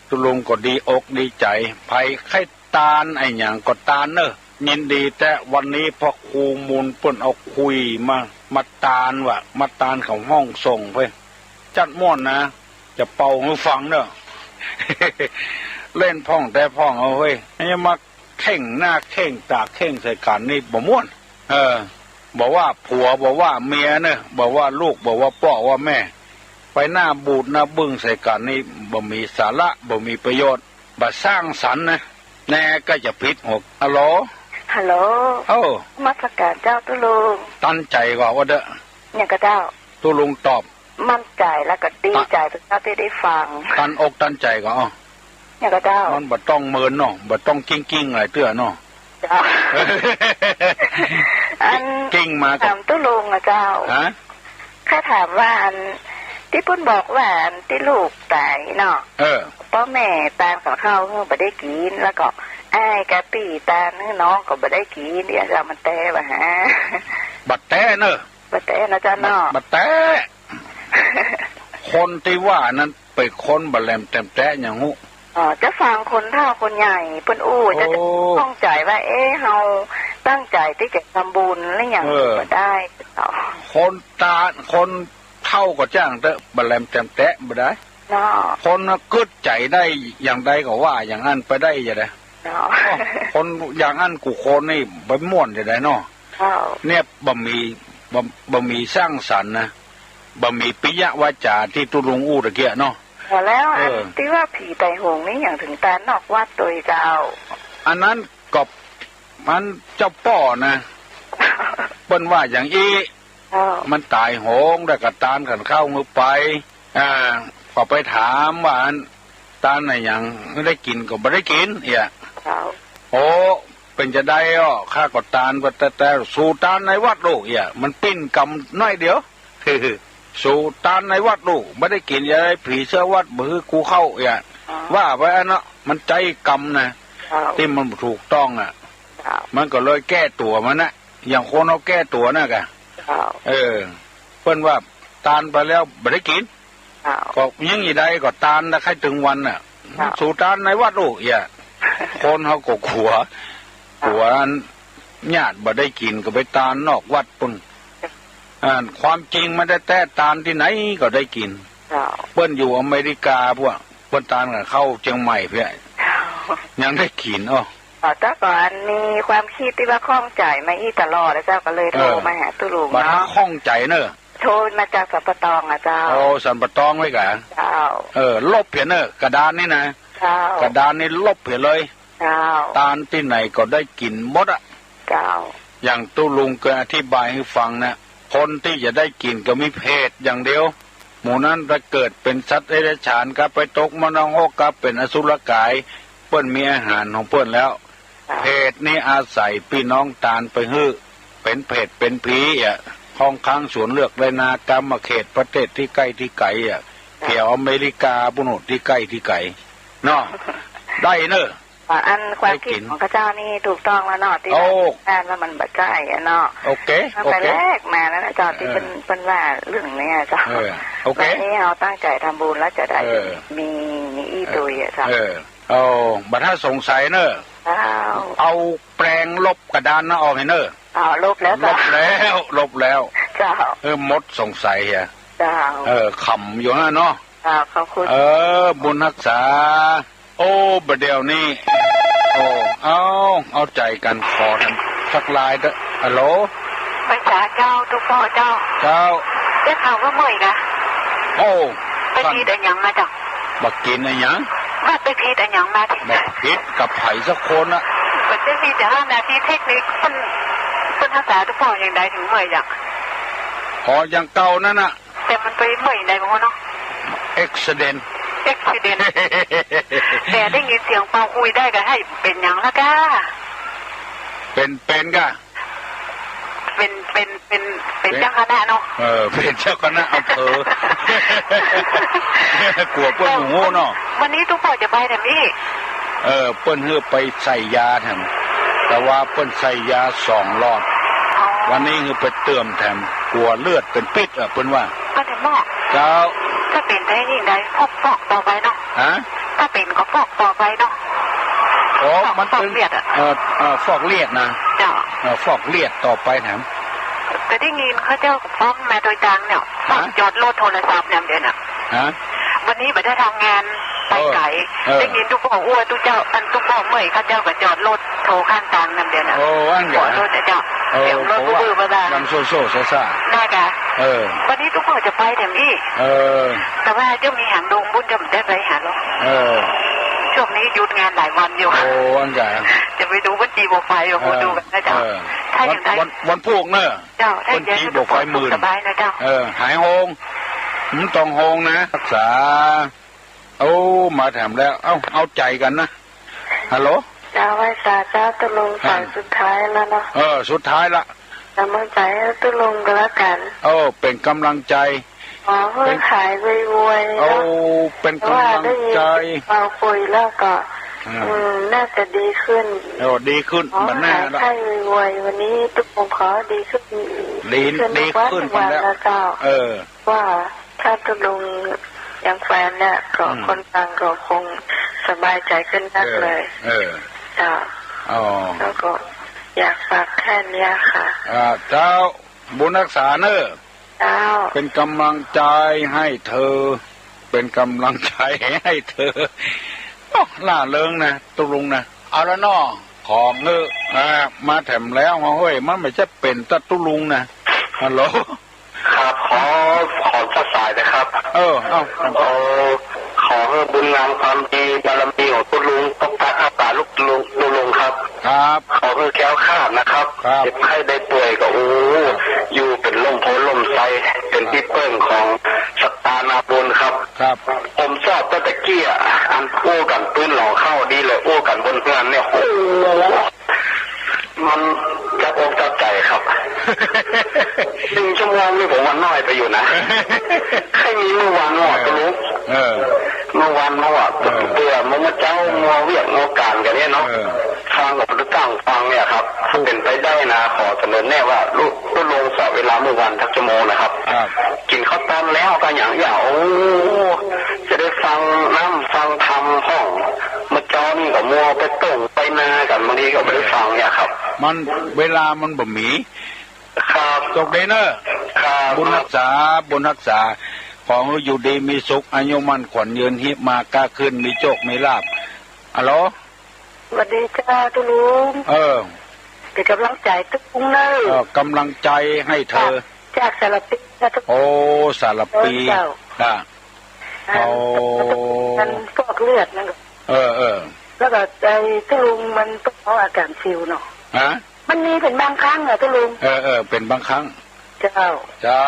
ตุ๊ลุงก็ดีอกดีใจ๋ ใผใค่ตานอะหยังก็ตานเนอะ ยินดีแต๊ วันนี้พระครูมูลเปิ้นเอาขลุยมา มาตานว่ะ มาตานเขาห้องส่งไป จัดม่วนนะ จะเป่าหื้อฟังเนอะ เล่นพ่องแต๊พ่องเอาเฮ้ย อย่ามาเข่งหน้าเข่งตาเข่งใส่กั๋นนี่บ่ม่วน เออ บ่ว่าผัว บ่ว่าเมียเนอะ บ่ว่าลูก บ่ว่าป้อว่าแม่ ไปหน้าบูดหน้าบึ้งใส่กั๋นนี่ บ่มีสาระ บ่มีประโยชน์ บ่สร้างสรรค์นะ แน่ก็จะผิดหก ฮัลโหล ฮัลโหล เอ้า นมัสการเจ้าตุ๊ลุง ตันใจ๋ก่อว่าเต๊อะ หยังก่อเจ้า ตุ๊ลุงตอบ มั่นใจ๋แล้วก็ดีใจ๋ ตะ เจ้าตี้ได้ฟัง ตันอกตันใจ๋ก่อ อ้อ หยังก่อเจ้า มันบ่ต้องเมินเนาะ บ่ต้องกิ้งๆ หลายเตื้อเนาะ เจ้า อัน กิ้งมาก่อ ถามตุ๊ลุงอะเจ้า ฮะ ข้าถามว่าอันตี้เปิ้นบอกว่าอันตี้ลูกต๋ายเนาะ เออ ป้อแม่ตานกับข้าวหื้อบ่ได้กิ๋น แล้วก็อ้ายกับปี้ตานหื้อน้องก็บ่ได้กิ๋น เดี๋ยวจะมันแต๊บ่ฮะ บ่แต๊เนอะ บ่แต๊นะเจ้าเนาะ บ่ บ่แต๊ คนตี้ว่านั้นเป๋นคนบ่แหลมแจ่มแต๊หยังฮู้ อ๋อ จะฟังคนเฒ่าคนใหญ่เปิ้นอู้ จะ โอ้ จะข้องใจ๋ว่า เอ๊ะ เฮาตั้งใจ๋ตี้จะทำบุญหรือหยัง เออ บ่ได้ คนตา คนเฒ่าก็จ้างเต๊อะ บ่แหลมแจ่มแต๊บ่ได้ เนาะ คนกึ๊ดใจ๋ได้อย่างใดก็ว่าอย่างนั้นไปได้จะได้ เนาะ คนอย่างนั้นกู้คนนี่ไปม่วนจะได้เนาะ เจ้า เนี่ยบ่มี บ่ บ่มีสร้างสรรค์นะ บ่มีปิยวาจาตี้ตุ๊ลุงอู้ตะเกียะเนาะ แล้วอัน เออ ตี้ว่าผีไตหงนี่หยังเถิงตานนอกวัดตวยเจ้า อันนั้นก็ มันเจ้าป้อนะ เปิ้นว่าอย่างอี้ เจ้า มันต๋ายโหง แล้วก็ตานขันข้าวหื้อไป อ่า ก็ไปถามว่าอันตานอะหยัง ได้กิ๋นก็บ่ได้กิ๋นเอียะ เจ้า โอ้ เป๋นจะใดอ้อ ข้าก็ตานว่าแต่ แต่สูตานในวัดลูกเอียะ มันปิ้นกำน้อยเดียว สูตานในวัดลูก บ่ได้กิ๋นจะใด ผีเสื้อวัดบ่หื้อกูเข้าเอียะ อ๋อ ว่าไปอันเนาะ มันใจ๊กำนะ เจ้า ตี้มันบ่ถูกต้องอะ เจ้า มันก็เลยแก้ตั๋วมันนะ อย่างคนเฮาแก้ตั๋วนะกะ เจ้า เออ เปิ้นว่าตานไปแล้วบ่ได้กิ๋น เจ้า ก็ยังอีใดก็ตานนะ ใค่เถิงวันน่ะ เจ้า สูตานในวัดลูกเอียะ คนเฮาก็กั๋ว เจ้า กั๋วอันญาติบ่ได้กิ๋นก็ไปตานนอกวัดปู้น อ่า ความจริงมันแต๊ๆ ตานตี้ไหนก็ได้กิ๋น เจ้า เปิ้นอยู่อเมริกาพวก เปิ้นตานกับเข้าเจียงใหม่เพี้ย เจ้า ยังได้กิ๋นอ้อ อ๋อ เจ้าก่อนมีความกึ๊ดตี้ว่าข้องใจ๋มาอี้ตลอดแล้วเจ้า ก็เลยโทร เออ มาหาตุ๊ลุง บ่า เนาะ ข้องใจ๋เนอะ โทรมาจากสันป่าตองอะเจ้า โอ้ สันป่าตองไว้กะ เจ้า เออ ลบเหียเนอะ กระดานนี่นะ เจ้า กระดานนี่ลบเหียเลย เจ้า ตานตี้ไหนก็ได้กิ๋นหมดอะ เจ้า อย่างตุ๊ลุงเกยอธิบายหื้อฟังนะ คนตี้จะได้กิ๋นก็มีเปรตอย่างเดียว หมู่นั้นไปเกิดเป๋นสัตว์เดรัจฉานกา ไปตกมนรกกา เป๋นอสุรกาย เปิ้นมีอาหารของเปิ้นแล้ว เปรตนี่อาศัยปี้น้องตานไปหื้อ เป๋นเปรตเป๋นผีอะ ข้องค้างสวนเลือกไร่นา กามาเขตประเทศตี้ใก้ตี้ไก๋อะ แถวอเมริกาปู้นตี้ใก้ตี้ไก๋ เนาะ ได้เนอะ อันความกึ๊ดของข้าเจ้านี่ถูกต้องแล้วเนาะ ตี้ โอ้ ว่า ว่ามันบ่ใจ้อะเนาะ โอเค มันไป โอเค แลกมาแล้วนะเจ้า ตี้ เออ เปิ้น เปิ้นว่าเรื่องเนี้ยเจ้า เออ โอเค วันนี้เฮาตั้งใจ๋ทำบุญแล้วจะได้ เออ มี มีอี้ตุยอะเจ้า เออ เอา บ่ถ้าสงสัยเน่อ เจ้า เอาแปรงลบกระดานนั้นออกหื้อเน่อ อ๋อ ลบแล้วเจ้า ลบแล้ว ลบแล้ว เจ้า เออ หมดสงสัยเหีย เจ้า เออ ขำอยู่นะเนาะ เจ้า ขอบคุณ เออ บุญฮักษา โอ้ บ่าเดี่ยวนี้ โอ้ เอา เอาใจ๋กั๋น ขอทางสักลายเต๊อะ ฮัลโหล ไหว้สาเจ้า ตุ๊ป้อเจ้า เจ้า ได้ข่าวว่าเมื่อยกะ โอ้ ไปผิดอะหยังมาเจ้า บ่ากิ๋นอะหยัง ว่าไปผิดอะหยังมาติ บ่าผิดกับใผสักคนอะ บ่าได้ผิด แต่ว่าหน้าตี้เทคนิคเปิ้น เปิ้นฮักษาตุ๊ป้ออย่างใดถึงเมื่อยอย่าง อ๋อ อย่างเก่านั่นน่ะ แต่มันไปเมื่อยไหนบ่ฮู้เนาะ อุบัติเหตุ อุบัติเหตุ แต่ได้ยินเสียงเป่าขลุ่ยได้ก็หื้อเป๋นหยังละก้า เป๋น เป๋นก้า เป๋น เป๋น เป๋น เป๋น เป๋นเจ้าคณะเนาะ เออ เป๋นเจ้าคณะอำเภอ กั๋วเปิ้นบ่ฮู้เนาะ วันนี้ตุ๊ป้อจะไปแถมอี้ เออ เปิ้นหื้อไปใส่ยาแถม แต่ว่าเปิ้นใส่ยาสองหลอด อ๋อ วันนี้หื้อไปเติมแถม กั๋วเลือดเป๋นปิดอะ เปิ้นว่า ก็จะบอก เจ้า ถ้าเป๋นได้ยิ่งได้ ฟอก ฟอกต่อไปเนาะ ฮะ ถ้าเป๋นก็ฟอกต่อไปเนาะ อ๋อ ฟอก มันเป๋น ฟอกเลือดอะ เออ เออ ฟอกเลือดนะ เจ้า เออ ฟอกเลือดต่อไปแถม แต่ได้ยินเขาเจ้าก็ฟ้องมาโดยตางเนี่ย ฮะ จอดรถโทรศัพท์เนี่ยเดี๋ยวน่ะ ฮะ วันนี้บ่ได้ทำงานไปไก๋ เออ เออ ได้ยินตุ๊ป้ออู้ว่าตุ๊เจ้า อันตุ๊ป้อเมื่อยเขาเจ้าก็จอดรถโทรข้างตางนำเดี๋ยวน่ะ โอ้ อั้นกะ ขอโทษนะเจ้า เออ เสียงรถ เพราะว่า บู้ๆบ้าๆ ดังโซ่ๆซ่าๆ น่ากะ เออ วันนี้ตุ๊ป้อจะไปแถมอี้ เออ แต่ว่าเจ้ามีหางดงบุญเจ้าบ่ได้ไปหาหรอก เออ ช่วงนี้หยุดงานหลายวันอยู่ โอ้ อั้นกะ จะไปดูวันจีบ่ไป โอ้โห เออ ดูกันนะเจ้า เออ ถ้าอย่างนั้น วัน วัน วันพูกเนอะ เจ้า ถ้าอย่างนั้น วันจีบ่ไปหมื่น ตุ๊ป้อสุขสบายนะเจ้า เออ หายโฮง บ่ต้องโฮงนะ ฮักษา โอ้ มาแถมแล้ว เอ้า เอาใจ๋กั๋นนะ ฮัลโหล เจ้า ไหว้สาเจ้าตุ๊ลุง อ่า สายสุดท้ายแล้วเนาะ เออ สุดท้ายละ เป๋นก๋ำลังใจ๋หื้อตุ๊ลุงก็แล้วกั๋น เออ เป๋นก๋ำลังใจ๋ ขอหื้อหายไวๆ เนาะ โอ้ เป๋นก๋ำลังใจ๋ เพราะว่าได้ยินเป่าขลุ่ยแล้วก็ อืม อืม น่าจะดีขึ้น เออ ดีขึ้น ขอ บ่าหน้า หาย ละ ไข้ไวๆ วันนี้ตุ๊ลุงขอดีขึ้น ดี ดีขึ้น ดีขึ้น ทุกวัน ทุกวัน แล้ว แล้วเจ้า เออ ว่าถ้าตุ๊ลุงยังแขวนเนี่ย ก็ อืม คนฟังก็คงสบายใจ๋ขึ้นนักเลย เออ เออ เจ้า อ๋อ แล้วก็อยากฝากแค่เนี้ยค่ะ อ่า เจ้า บุญฮักษาเน่อ เจ้า เป๋นก๋ำลังใจ๋หื้อเธอ เป๋นก๋ำลังใจ๋หื้อเธอ โอ้ ร่าเริงนะ ตุ๊ลุงนะ เอาละเนาะ ขอเงอะ อ่า มาแถมแล้ว เฮ้ย มันบ่ใจ้เป๋นแต่ตุ๊ลุงนะ ฮัลโหล ครับ ขอ ขอสักสายนะครับ เออ เอา เอา เออ ขอหื้อบุญงามความดี บารมีของตุ๊ลุง ปกปักรักษาลูกตุ๊ลุง ตุ๊ลุงครับ ครับ ขอหื้อแคล้วคลาดนะครับ ครับ เจ็บไข้ได้ป่วยก็ โอ้ ครับ อยู่เป๋นร่มโพธิ์ร่มไทร เป๋นตี้เปิ้งของศรัทธานาบุญครับ ครับ ผมชอบตั้งแต่กี้อะ อันอู้กั๋นปื๊นหลองเข้าดีเลย อู้กั๋นบนเฮือนเนี่ย โอ้โห มันจับอกจับใจ๋ครับ หนึ่งชั่วโมงนี่ผมว่าน้อยไปอยู่นะ ใค่มีเมื่อวานเนาะ เออ ตุ๊ลุง เออ เมื่อวานเนาะ เออ เปื้อเมื่อเจ๊า เออ มัวเวียกมัวก๋านกั๋นเนี่ยเนาะ เออ ฟังก็บ่ได้ตั้งฟังเนี่ยครับ ถ้าเป๋นไปได้นะ ขอเสนอแนะว่าตุ๊ ตุ๊ลุงสละเวลาเมื่อวานสักชั่วโมงนะครับ ครับ กิ๋นข้าวต้มแล้วก็อย่าง อย่าง โอ้ จะได้ฟังน้ำฟังธรรมพ่อง เมื่อเจ๊านี่ก็มัวไปต้งไปนากั๋น บางทีก็บ่ได้ฟังเนี่ยครับ มัน เวลามันบ่มี ครับ โจคดีเน่อ ครับ บุญฮักษา บุญฮักษา ขอหื้ออยู่ดีมีสุข อายุมั่นขวัญยืน ฮิมาก้าขึ้น มีโจคมีลาภ ฮัลโหล สวัสดีเจ้าตุ๊ลุง เออ เป๋นก๋ำลังใจ๋ตุ๊ลุงเน่อ เออ ก๋ำลังใจ๋หื้อเธอ จากสารพีนะตุ๊ลุง โอ้ สารพี เจ้า อ่ะ อัน โอ้ อันฟอกเลือดนั่น เออ เออ แล้วก็ไอ้ตุ๊ลุงมันต้องเอาอาก๋านซิวเนาะ ฮะ มันมีเป๋นบางครั้งอะตุ๊ลุง เออ เออ เป๋นบางครั้ง เจ้า เจ้า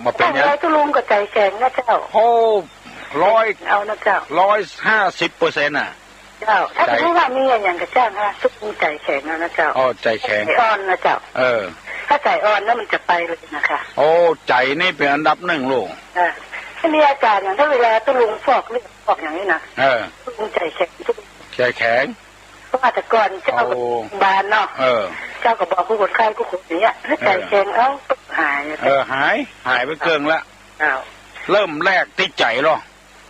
บ่เป๋นหยัง ตุ๊ลุงก็ใจ๋แข็งนะเจ้า โอ้ ร้อย เอานะเจ้า ร้อยห้าสิบเปอร์เซ็นต์ น่ะ เจ้า ถ้าสมมุติว่ามีอะหยังก็จ้างนะ ตุ๊ลุงใจ๋แข็งเอานะเจ้า อ๋อ ใจ๋แข็ง ใจ๋อ่อนนะเจ้า เออ ถ้าใจ๋อ่อนแล้วมันจะไปเลยนะคะ โอ้ ใจ๋นี่เป๋นอันดับหนึ่งลูก อ่า ถ้ามีอาก๋านอย่างถ้าเวลาตุ๊ลุงฟอกเลือดฟอกอย่างนี้นะ เออ ตุ๊ลุงใจ๋แข็ง ตุ๊ลุง ใจ๋แข็ง เพราะว่าแต่ก่อนเจ้า โอ้ บานเนาะ เออ เจ้าก็บอกกู้คนไข้กู้คนเนี่ย ถ้าใจ๋แข็ง เอ้า หาย เออ หาย หายไปเกิ่งละ เจ้า เริ่มแรกตี้ใจ๋ลอ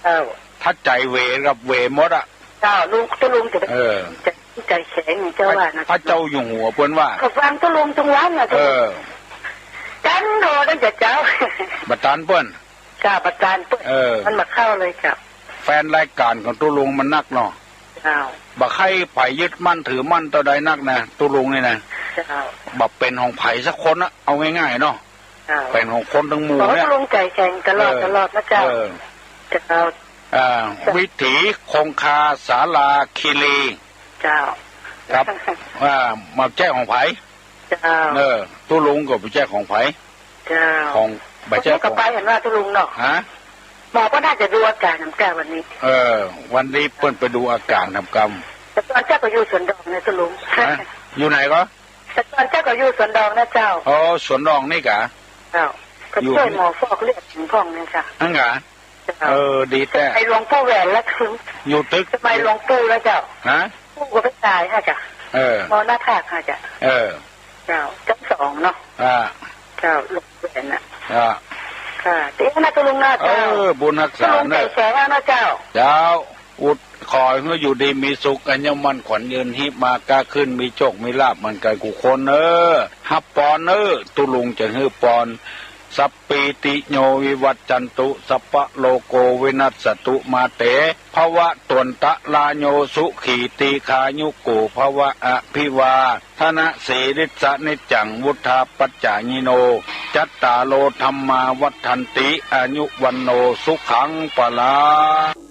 เจ้า ถ้าใจ๋เหวกับเหวหมดอะ เจ้า ลุง ตุ๊ลุงจะ เออ ใจ๋ ใจ๋แข็งเจ้าว่านะ พระเจ้าอยู่หัวเปิ้นว่า ก็ฟังตุ๊ลุงตึงวันน่ะ เออ ตันโดตั้งแต่เจ๊า บ่ตันเปิ้น เจ้า บ่ตันเปิ้น เออ มันบ่เข้าเลยเจ้า แฟนรายก๋านของตุ๊ลุงมันนักเนาะ เจ้า บ่ใค่ใผยึดมั่นถือมั่นเต้าใดนักนะ ตุ๊ลุงนี่นะ เจ้า บ่เป๋นของใผสักคนนะ เอาง่ายๆ เนาะ เจ้า เป๋นของคนตึงหมู่เนี่ย ตุ๊ลุงใจ๋แข็งตลอด เออ ตลอดนะเจ้า เออ เจ้า อ่า วิถีคงคาสาราคีรี เจ้า ครับ อ่า บ่ใจ้ของใผ เจ้า เออ ตุ๊ลุงก็บ่ใจ้ของใผ เจ้า ของ บ่ใจ้ของ ก็ไปหันว่าตุ๊ลุงเนาะ ฮะ หมอก็น่าจะดูอาก๋านนำก้าวันนี้ เออ วันนี้เปิ้นไปดูอาก๋านนำก้า แต่ก่อนเจ้าก็อยู่สวนดองนะตุ๊ลุง ฮะ อยู่ไหนก็ แต่ก่อนเจ้าก็อยู่สวนดองนะเจ้า อ๋อ สวนดองนี่กะ เจ้า ก็ อยู่ ช่วยหมอฟอกเลือดถึงพ่องนี่ค่ะ อั้นกะ เจ้า เออ ดีแต๊ สมัยหลวงปู่แหวนแล้ว อยู่ตึก สมัยหลวงปู่แล้วเจ้า ฮะ ปู่ก็ไปต๋ายฮะเจ้า เออ มรณภาพฮะเจ้า เออ เจ้า จั้นสองเนาะ อ่า เจ้า หลวงปู่แหวนน่ะ อ่า ค่ะ ดีนะตุ๊ลุงนะเจ้า เออ บุญฮักษาเนอะ ตุ๊ลุงใจ๋แข็งนะเจ้า เจ้า อุด ขอหื้ออยู่ดีมีสุข อายุมั่นขวัญยืน ฮีบมาก้าขึ้น มีโชคมีลาภเหมือนกั๋นกู้คนเนอะ ฮับปอนเนอะ ตุ๊ลุงจะหื้อปอน สัพพีติโยวิวัจจันตุ สัพพะโรโควินัสสตุ มาเตภวัตวันตะราโย สุขีทีฆายุโกภวะ อภิวาทนะสีลิสสะนิจจัง วุฑฒาปัจจายิโน จัตตาโรธัมมาวัฑฒันติ อายุวัณโณสุขังพลัง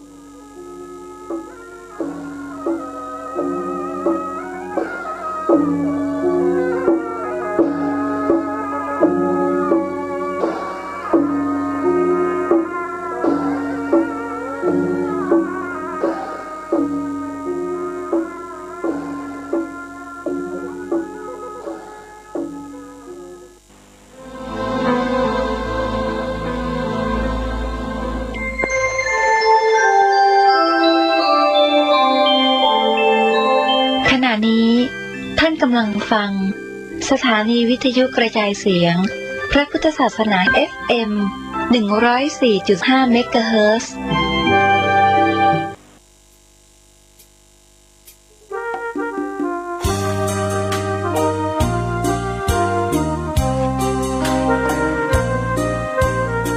ขณะนี้ท่านกำลังฟังสถานีวิทยุกระจายเสียงพระพุทธศาสนา เอฟเอ็ม หนึ่งร้อยสี่จุดห้า เมกะเฮิรตซ์